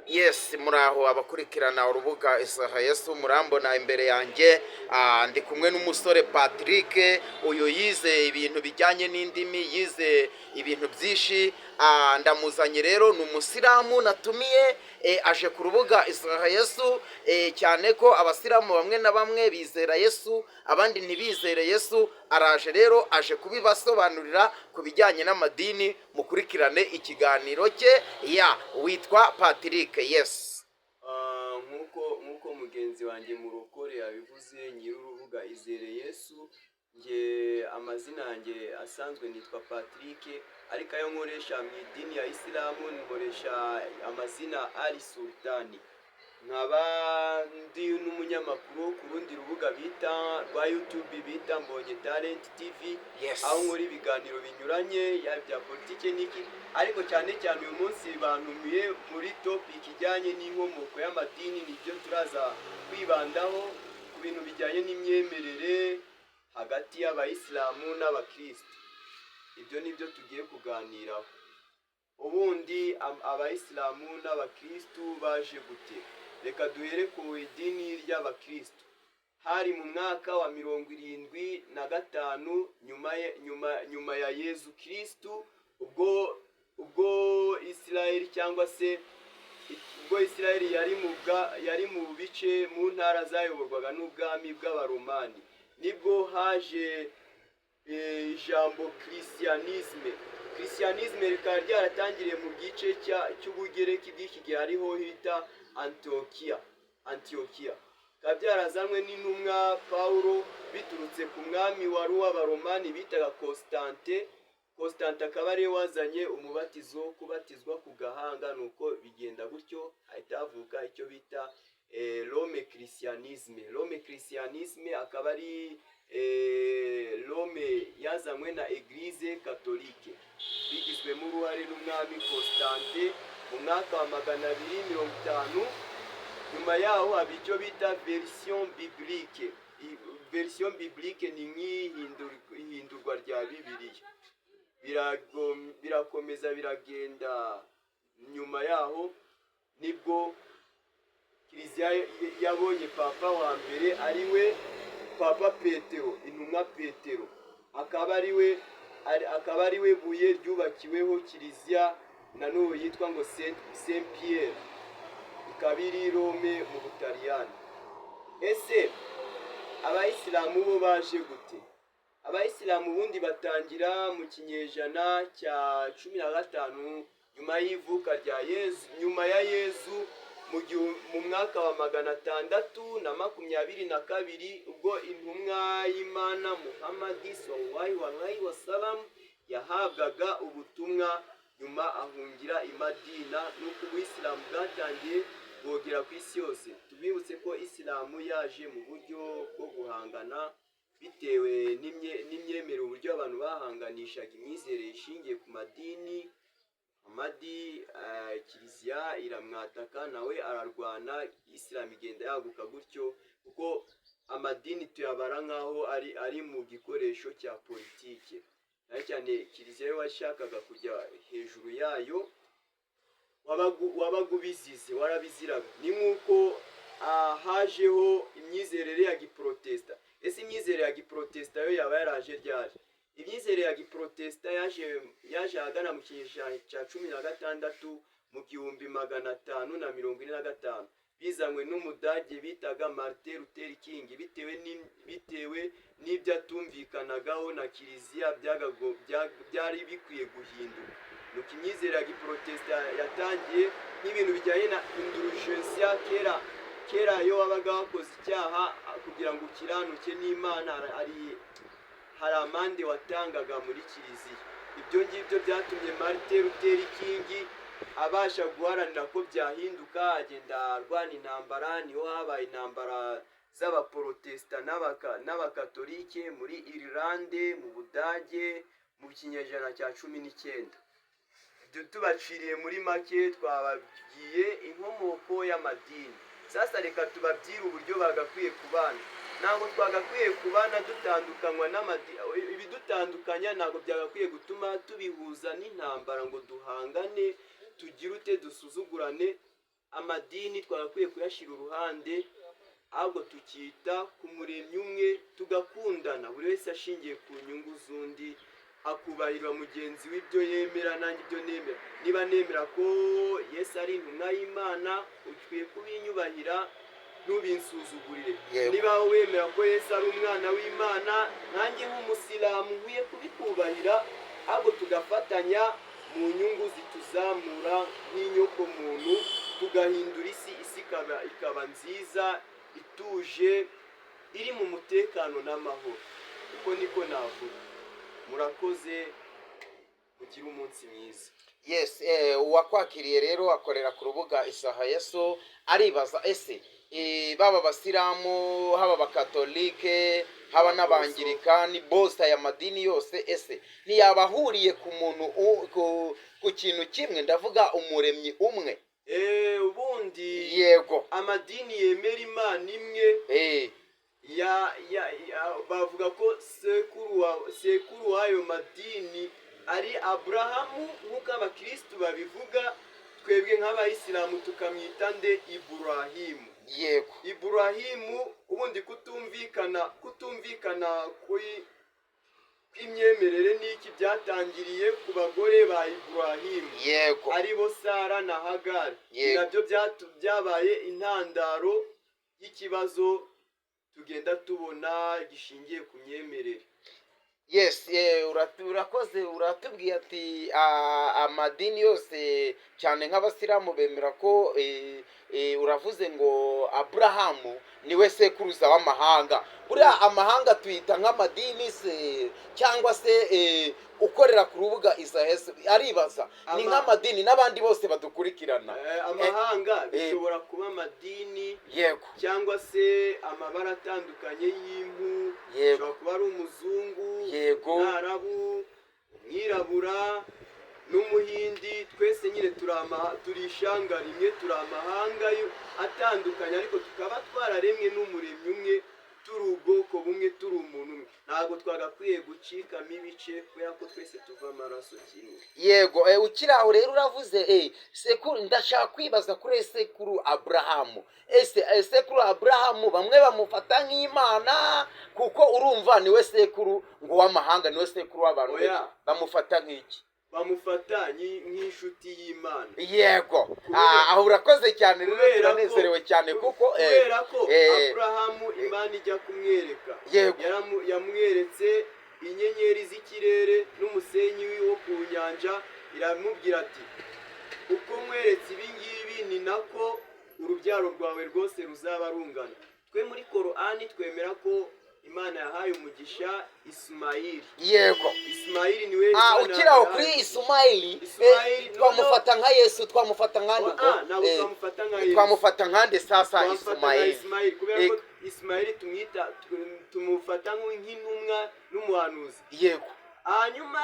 Yes, muraho abakurikirana urubuga Isaha Yesu. Murambona imbere yanjye, ndi kumwe n'umusore Patrick. Uyu yize ibintu bijyanye n'indimi, yize ibintu byinshi. Ndamuzanye rero, ni umusilamu natumiye, aje ku rubuga Isaha Yesu, cyane ko abasilamu bamwe na bamwe bizera Yesu, abandi ntibizere Yesu. Araje rero, aje kubibasobanurira ku bijyanye n'amadini. Mukurikirane ikiganiro cye. Ya, witwa Patrick, yes. Nk'uko mugenzi wanjye Murokore yabivuze, nyir'urubuga Izere Yesu, nge amazina yanjye asanzwe nitwa Patrick, ariko ayo nkoresha mu idini ya Isilamu nkoresha amazina Ali Sultani. Nkaba ndi n'umunyamakuru ku rundi rubuga bita rwa YouTube bita Mbonye Talent TV, aho nkora ibiganiro binyuranye, yaba ibya politiki n'iki, ariko cyane cyane uyu munsi bantumiye muri topic ijyanye n'inkomoko y'amadini. Nibyo turaza kwibandaho, ku bintu bijyanye n'imyemerere hagati y'abayisilamu n'abakristo. Ibyo nibyo tugiye kuganiraho. Ubundi abayisilamu n'abakristu baje gute? Reka duhere ku idini ry'abakristu. Hari mu mwaka wa 75 nyuma ya Yezu Kristu, ubwo Isirayeli, cyangwa se ubwo Isirayeli yari mu bice, mu ntara zayoborwaga n'ubwami bw'Abaromani, nibwo haje ijambo christianisme. Christianisme rikaba ryaratangiriye mu gice cy'Ubugereki bw'iki gihe, hariho hita Antiyokiya. Antiyokiya bikaba byarazanywe n'intumwa Pawulo, biturutse ku mwami wari uw'Abaromani bitaga Constante. Constante akaba ariwe wazanye umubatizo wo kubatizwa ku gahanga, nuko bigenda gutyo, hahita havuka icyo bita Rome christianisme. Rome christianisme akaba ari Rome yazanywe na Église catholique, bigizwemo uruhare n'umwami Constante mu mwaka wa 250. Nyuma yaho haba icyo bita version biblique. Version biblique ni nk'ihindurwa rya Bibiliya. Birakomeza biragenda. Nyuma yaho nibwo kiliziya yabonye papa wa mbere, ari we Papa Petero, intumwa Petero, akaba ari we buye ryubakiweho kiliziya na n'ubu yitwa ngo Saint Pierre, ikaba iri i Rome mu Butaliyani. Ese abayisilamu bo baje gute? Abayisilamu ubundi batangira mu kinyejana cya 15 nyuma y'ivuka rya Yezu, nyuma ya Yezu, mu mwaka wa 622, ubwo intumwa y'Imana Muhammadi sallallahu alaihi wasallam yahabwaga ubutumwa, nyuma ahungira i Madina. Nuko ubuyisilamu bwatangiye bwogera ku isi yose. Tubibutse ko Isilamu yaje mu buryo bwo guhangana, bitewe n'imyemerere, uburyo abantu bahanganishaga imyizerere ishingiye ku madini. Amadi, kiliziya iramwataka, nawe ararwana, Isilamu igenda yaguka gutyo, kuko amadini tuyabara nk'aho ari mu gikoresho cya politike, cyane cyane kiliziya yo washakaga kujya hejuru yayo wabaga ubizize, warabiziraga. Ni nk'uko hajeho imyizerere ya giprotesta. Ese imyizerere ya giprotesta yo yaba yaraje ryari? Imyizerere ya giprotesta yaje ahagana mu kinyejana cya 16, mu 1545, bizanywe n'Umudage bitaga Martin Luther King, bitewe n'ibyo atumvikanagaho na kiliziya byari bikwiye guhinduka. Nuko imyizerere ya giprotesta yatangiye nk'ibintu bijyanye na indulgentia. Kera kera iyo wabaga wakoze icyaha, kugira ngo ukiranuke n'Imana, hari amande watangaga muri kiliziya. Ibyo ngibyo byatumye Martin Luther King abasha guharanira ko byahinduka, agenda arwana intambara. Niho habaye intambara z'abaporotesita n'abakatolike muri Irilande, mu Budage, mu kinyejana cya 19. Ibyo tubaciriye muri make, twababwiye inkomoko y'amadini. Sasa reka tubabwire uburyo bagakwiye kubana. Ntabwo twagakwiye kubana dutandukanywa n'amadini. Ibidutandukanya ntabwo byagakwiye gutuma tubihuza n'intambara ngo duhangane, tugire ute, dusuzugurane. Amadini twagakwiye kuyashyira uruhande, ahubwo tukita ku muremyi umwe, tugakundana, buri wese ashingiye ku nyungu z'undi, akubahira mugenzi we ibyo yemera nanjye ibyo nemera. Niba nemera ko Yesu ari intumwa y'Imana, ukwiye kubinyubahira, ntubinsuzugurire. Niba wemera ko Yesu ari umwana w'Imana, nanjye nk'umusilamu nkwiye kubikubahira, ahubwo tugafatanya mu nyungu zituzamura nk'inyokomuntu, tugahindura isi, isi ikaba nziza, ituje, iri mu mutekano n'amahoro. Uko niko navuga. Murakoze, mugire umunsi mwiza. Yes, uwakwakiriye rero akorera ku rubuga Isaha Yesu, aribaza: ese baba abasilamu, haba abakatolike, haba n'abangirikani, bose aya madini yose, ese ntiyaba ahuriye ku muntu ku kintu kimwe? Ndavuga umuremyi umwe. Ubundi amadini yemera Imana imwe, ya bavuga ko sekuru w'ayo madini ari Aburahamu, nk'uko abakirisitu babivuga. Twebwe nk'abayisilamu tukamwita nde? Iburahimu. Iburahimu. Ubundi kutumvikana kw'imyemerere n'iki byatangiriye ku bagore ba Iburahimu, aribo Sara na Hagari. Nabyo byabaye intandaro y'ikibazo tugenda tubona gishingiye ku myemerere. Yes, urakoze. Uratubwiye ati amadini yose, cyane nk'abasilamu, bemera ko uravuze ngo Aburahamu niwe sekuruza w'amahanga. Buriya amahanga tuyita nk'amadini se, cyangwa se ukorera ku rubuga Isahesi aribaza ni nk'amadini n'abandi bose badukurikirana? Amahanga bishobora kuba amadini cyangwa se amabara atandukanye y'impu. Ushobora kuba ari umuzungu, umwarabu, umwirabura n'umuhindi. Twese nyine turi ishanga rimwe, turi amahanga atandukanye, ariko tukaba twararemwe n'umuremyi umwe, turi ubwoko bumwe, turi umuntu umwe. Ntabwo twagakwiye gucikamo ibice, kubera ko twese tuva amaraso kimwe. Yego, ukiri aho rero uravuze sekuru, ndashaka kwibaza kuri sekuru Aburahamu. Ese sekuru Aburahamu bamwe bamufata nk'Imana, kuko urumva niwe sekuru ngo w'amahanga, niwe sekuru w'abantu Oya. benshi, bamufata nk'iki? Bamufata nk'inshuti y'Imana. Yego. Aho urakoze cyane rero. Turanezerewe cyane kuko Kubera ko Aburahamu, Imana ijya kumwereka, yamweretse inyenyeri z'ikirere n'umusenyi wo ku nyanja, iramubwira ati: "Uko nkweretse ibi ngibi, ni nako urubyaro rwawe rwose ruzaba rungana." Twe muri Korani twemera ko Imana yahaye umugisha Isimayili. Isimayili niwe Imana Ukiri aho yahaye kuri umugisha. Isumayili, Ismaili, no, twamufata nka Yesu, twamufata nkande ubwo? Ntabwo twamufata nka Yesu. Twamufata nkande sasa? Twamufata nka Isumayili. Ismaili, kubera ko Ismaili tumwita, tumufata nk'intumwa n'umuhanuzi. Hanyuma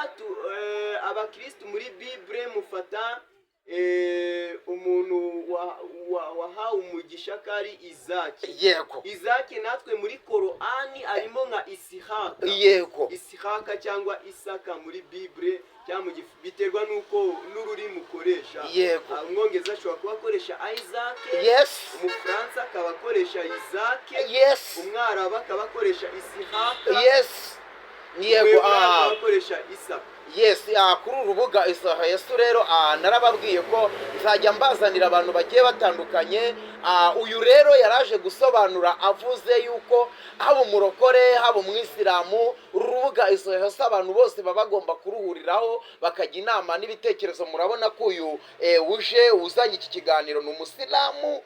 abakristu muri Bible mufata umuntu wahawe umugisha ko ari Izaki. Izaki natwe muri Korani arimo nka Isihaka. Isihaka cyangwa Isaka muri Bible cyangwa biterwa n'uko n'ururimi ukoresha. Umwongereza ashobora kuba akoresha Isaac, umufaransa akaba akoresha Isaac, umwarabu akaba akoresha Isihaka, Yes, yego. Umuheburayo akaba akoresha Isaka. Yes, kuri uru rubuga Isaha Yesu rero, narababwiye ko nzajya mbazanira abantu bagiye batandukanye. Uyu rero yaraje gusobanura, avuze yuko haba umurokore, haba umwisilamu, uru rubuga Isaha Yesu abantu bose baba bagomba kuruhuriraho bakajya inama n'ibitekerezo. Murabona ko uyu uje uzanye iki kiganiro ni umusilamu,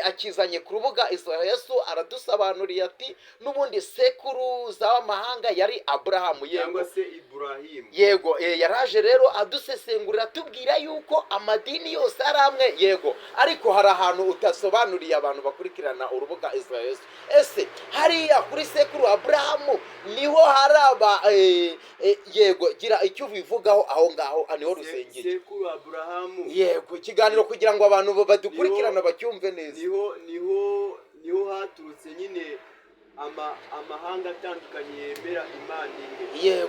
akizanye ku rubuga Isaha Yesu, aradusobanuriye ati n'ubundi sekuru z'abamahanga yari Aburahamu. Yego. Cyangwa se Iburahimu. Yego, yaraje rero adusesengurira, atubwira yuko amadini yose ari amwe. Yego, ariko hari ahantu utasobanuriye abantu bakurikirana urubuga Israel. Ese hariya kuri sekuru Aburahamu niho hari aba yego, gira icyo ubivugaho aho ngaho, niho rusengeye. Sekuru Aburahamu. Yego, ikiganiro kugira ngo abantu badukurikirana bacyumve neza. Niho haturutse nyine amahanga atandukanye yemera Imana imwe.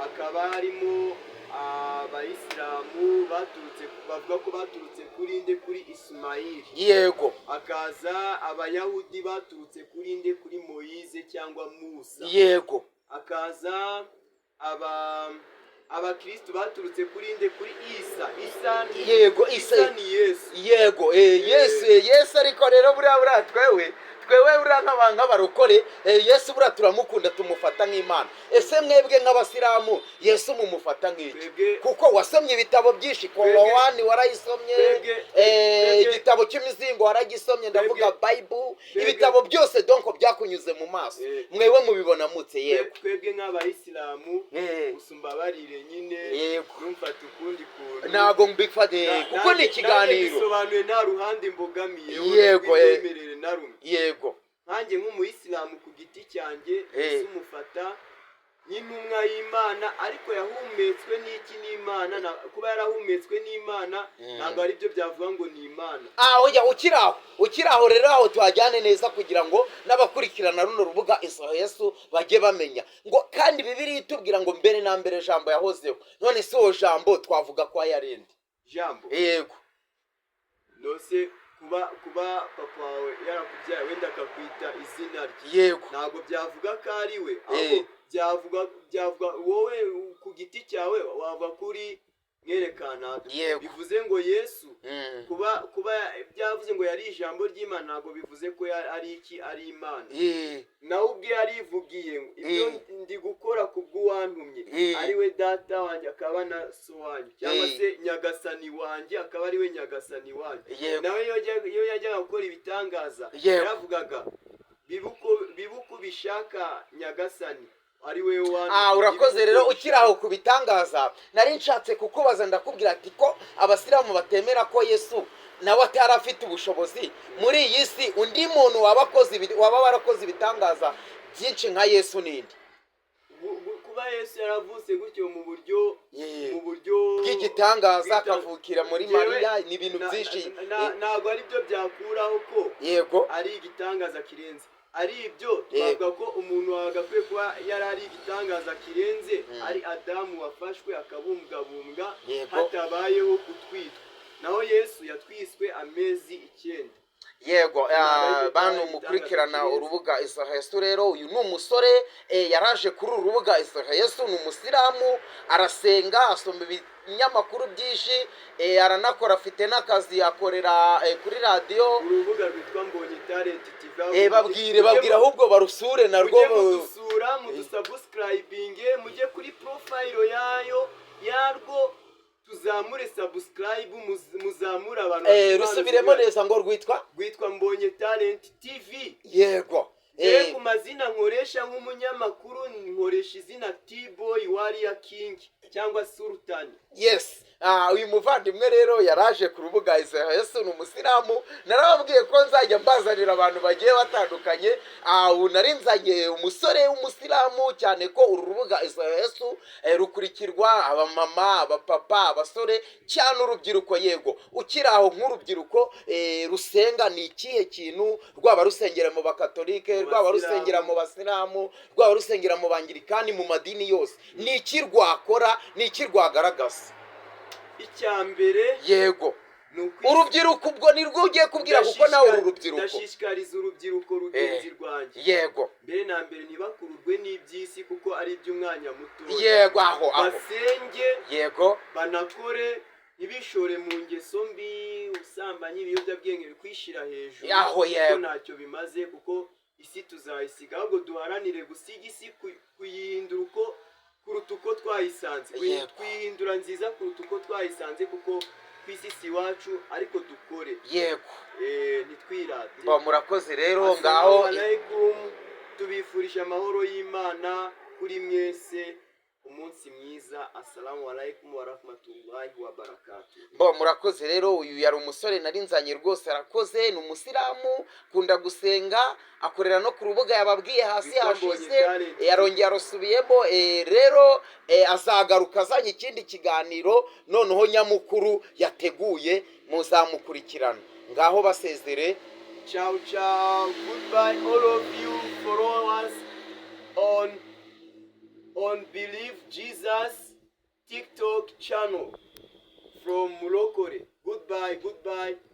Hakaba harimo Abayisilamu baturutse, bavuga ko baturutse kuri nde? Kuri Isimayili. Hakaza Abayahudi baturutse kuri nde? Kuri Moyize cyangwa Musa. Hakaza abakristu baturutse kuri nde? Kuri Isa. Isa ni Isa. Isa ni Yesu. Yego, Yesu, Yesu. Ariko rero buriya twewe buriya nk'abarokore, Yesu buriya turamukunda, tumufata nk'Imana. Ese mwebwe nk'abasilamu, Yesu mumufata nk'iki? Kuko wasomye ibitabo byinshi, Korowani warayisomye, igitabo cy'imizingo waragisomye, ndavuga Bible, ibitabo byose donc byakunyuze mu maso. Mwewe mubibona mutse? Yego. Twebwe nk'abayisilamu, gusa umbabarire nyine, ntumfate ukundi kuntu. Ntabwo mbifate, kuko ni nanjye ikiganiro. Bisobanuye nta ruhande mbogamiyeho rw'imyemerere na rumwe. Nkanjye nk'umuyisilamu ku giti cyanjye, Yesu umufata nk'intumwa y'Imana, ariko yahumetswe n'iki? N'Imana. Kuba yarahumetswe n'Imana ntabwo ari byo byavuga ngo ni Imana. Ah, oya, ukiri aho rero, aho tuhajyane neza kugira ngo n'abakurikirana runo rubuga Isaha Yesu bajye bamenya ngo kandi Bibiliya itubwira ngo mbere na mbere Jambo yahozeho. None si uwo Jambo twavuga ko ayarindi? Jambo? Yego. Nose kuba papa wawe yarakubyaye, wenda akakwita izina rye, ntabwo byavuga ko ari we. Ahubwo byavuga wowe ku giti cyawe wava kuri mwerekana. Bivuze ngo Yesu, kuba byavuze ngo yari ijambo ry'Imana, ntabwo bivuze ko ari iki, ari Imana. Nawe ubwe yarivugiye ngo ibyo ndi gukora ku bw'uwantumye, ari we Data wanjye akaba na so wanyu, cyangwa se Nyagasani wanjye akaba ari we Nyagasani wanyu. Nawe iyo yajyaga gukora ibitangaza, yaravugaga: "Bibe uko ubishaka, Nyagasani, ari we wantumye." Ah, urakoze. Bibe Rero uko ukiri aho ku bitangaza, nari nshatse kukubaza, ndakubwira ati ko abasilamu batemera ko Yesu nawe atari afite ubushobozi muri iyi si, undi muntu waba warakoze ibitangaza byinshi nka Yesu ninde? Kuba Yesu yaravutse gutyo mu buryo mu buryo bw'igitangaza, akavukira muri Mariya, ni ibintu byinshi. Ntabwo ari byo byakuraho ko ari igitangaza kirenze. Ari ibyo twavuga ko umuntu wagakwiye kuba yari ari igitangaza kirenze ari Adamu wafashwe akabungabunga hatabayeho gutwitwa, naho Yesu yatwiswe amezi 9. Yego. Ntabwo aribyo Bantu byari mukurikirana igitangaza. urubuga Isaha Yesu, rero uyu ni umusore, yaraje kuri uru rubuga Isaha Yesu, ni umusilamu, arasenga, asoma ibinyamakuru byinshi, aranakora, afite n'akazi akorera kuri radiyo. Urubuga rwitwa Mbonye Talent TV. Babwire, babwire ahubwo barusure narwo. Mujye mudusura, mudusubscribinge, mujye kuri profile yayo yarwo, tuzamure subscribe, muzamure abantu bafite impano Rusubiremo zinyuranye. neza, ngo rwitwa? Rwitwa Mbonye Talent TV. Ku mazina nkoresha nk'umunyamakuru, nkoresha izina T-Boy Warrior King cyangwa Sultan. Yes. Ah, uyu muvandimwe rero yaraje ku rubuga Isaha Yesu, ni umusilamu. Narababwiye ko nzajya mbazanira abantu bagiye batandukanye. Ah, ubu nari nzanye umusore w'umusilamu, cyane ko uru rubuga Isaha Yesu rukurikirwa abamama, abapapa, abasore, cyane urubyiruko. Yego, ukiri aho, nk'urubyiruko rusenga, ni ikihe kintu, rwaba rusengera mu bakatolike, Mu rwaba basilamu. rusengera mu basilamu, rwaba rusengera mu bangirikani, mu madini yose, ni iki rwakora, ni iki rwagaragaza? Icya mbere ni Urubyiruko ubwo ni rwo ugiye kubwira, kuko nawe uru rubyiruko. Ndashishikariza urubyiruko rugenzi rwanjye, mbere na mbere ntibakururwe n'iby'isi kuko ari iby'umwanya muto. Yego, aho aho. Basenge, banakore, ntibishore mu ngeso mbi, ubusambanyi, ibiyobyabwenge, kwishyira hejuru, kuko ntacyo bimaze, kuko isi tuzayisiga. Ahubwo duharanire gusiga isi, kuyihindura uko kuruta uko twayisanze, kuyihindura nziza kuruta uko twayisanze, kuko ku isi si iwacu, ariko dukore, ntitwirate. Mba murakoze rero ngaho. Assalamu alaikum, tubifurije amahoro y'Imana kuri mwese, umunsi mwiza. Assalamu alaikum warahmatullahi wabarakatuh. Mbo murakoze rero, uyu yari umusore nari nzanye rwose, arakoze, ni umusilamu, akunda gusenga, akorera no ku rubuga yababwiye hasi Witwa Mbonyi hashize. Talent. Yarongeye arusubiyemo. Rero azagaruka azanye ikindi kiganiro noneho nyamukuru yateguye, muzamukurikirana. Ngaho basezere. Ciao ciao, goodbye all of you followers on Believe Jesus TV. TikTok channel from Murokore. Goodbye, goodbye.